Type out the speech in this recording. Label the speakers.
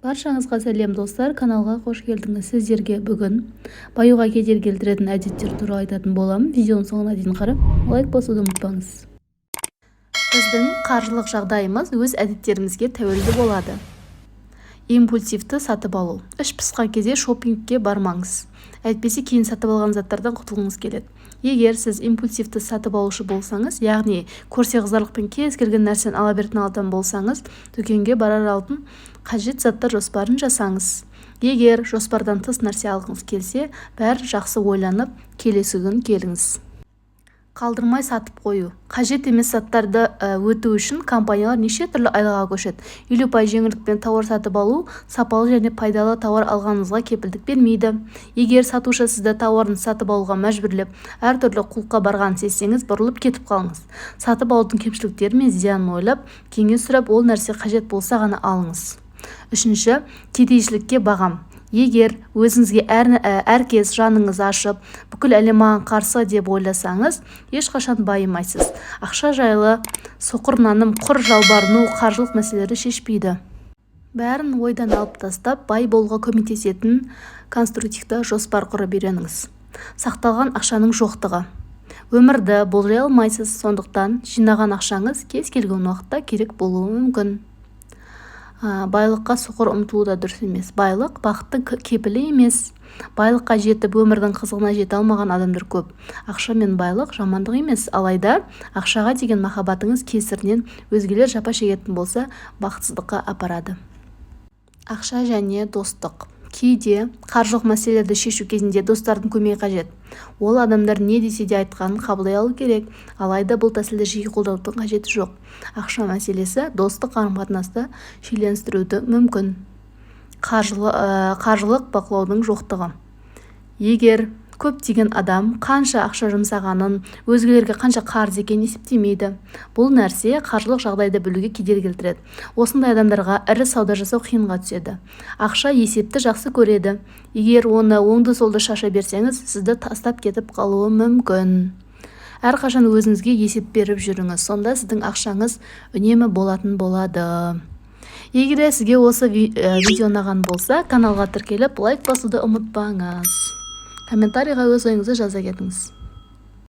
Speaker 1: Баршаңызға сәлем, достар! Каналға қош келдіңіз! Сіздерге бүгін баюға кедергі келтіретін әдеттер туралы айтатын боламын. Видеоның соңына дейін қарап, лайк басуды ұмытпаңыз. Біздің қаржылық жағдайымыз өз әдеттерімізге тәуелді болады. Импульсивті сатып алу. Іш пысқан кезде шопингке бармаңыз, әйтпесе кейін сатып алған заттардан құтылғыңыз келеді. Егер сіз импульсивті сатып алушы болсаңыз, яғни көрсе қызарлықпен кез келген нәрсені ала беретін адам болсаңыз, дүкенге барар алдын қажет заттар жоспарын жасаңыз. Егер жоспардан тыс нәрсе алғыңыз келсе, бәрін жақсы ойланып, келесі күн келіңіз. Қалдырмай сатып қою. Қажет емес заттарды өту үшін компаниялар неше түрлі айлаға көшеді. 50% жеңілдікпен тауар сатып алу сапалы және пайдалы тауар алғаныңызға кепілдік бермейді. Егер сатушы сізді тауарын сатып алуға мәжбүрлеп, әртүрлі қулыққа барғанын сезсеңіз, бұрылып кетіп қалыңыз. Сатып алудың кемшіліктері мен зиянын ойлап, кеңес сұрап, ол нәрсе қажет болса ғана алыңыз. Үшінші, кедейшілікке бағам. Егер өзіңізге әркез жаныңыз ашып, бүкіл әлем маған қарсы деп ойласаңыз, ешқашан байымайсыз. Ақша жайлы соқыр наным, құр жалбарыну қаржылық мәселелерді шешпейді. Бәрін ойдан алып тастап, бай болуға көмектесетін конструктивті жоспар құрып үйреніңіз. Сақталған ақшаның жоқтығы. Өмірді болжай алмайсыз, сондықтан жинаған ақшаңыз кез келген уақытта керек болуы мүмкін. Байлыққа соқыр ұмтылу да дұрыс емес. Байлық бақыттың кепілі емес. Байлыққа жетіп, өмірдің қызығына жете алмаған адамдар көп. Ақша мен байлық жамандық емес, алайда ақшаға деген махаббатыңыз кесірінен өзгелер жапа шегетін болса, бақытсыздыққа апарады. Ақша және достық. Кейде қаржылық мәселелерді шешу кезінде достардың көмегі қажет. Ол адамдар не десе де, айтқанын қабылдай алу керек. Алайда бұл тәсілді жиі қолданудың қажеті жоқ. Ақша мәселесі достық қарым-қатынасты шиеленістіруі мүмкін. Қаржылық бақылаудың жоқтығы. Егер көптеген адам қанша ақша жұмсағанын, өзгелерге қанша қарыз екенін есептемейді. Бұл нәрсе қаржылық жағдайды білуге кедергі келтіреді. Осындай адамдарға ірі сауда жасау қиынға түседі. Ақша есепті жақсы көреді. Егер оны оңды-солды шаша берсеңіз, сізді тастап кетіп қалуы мүмкін. Әрқашан өзіңізге есеп беріп жүріңіз, сонда сіздің ақшаңыз үнемі болатын болады. Егер сізге осы видео ұнаған болса, каналға тіркеліп, лайк басуды ұмытпаңыз. Комментарийға өз ойыңызды жаза кетіңіз.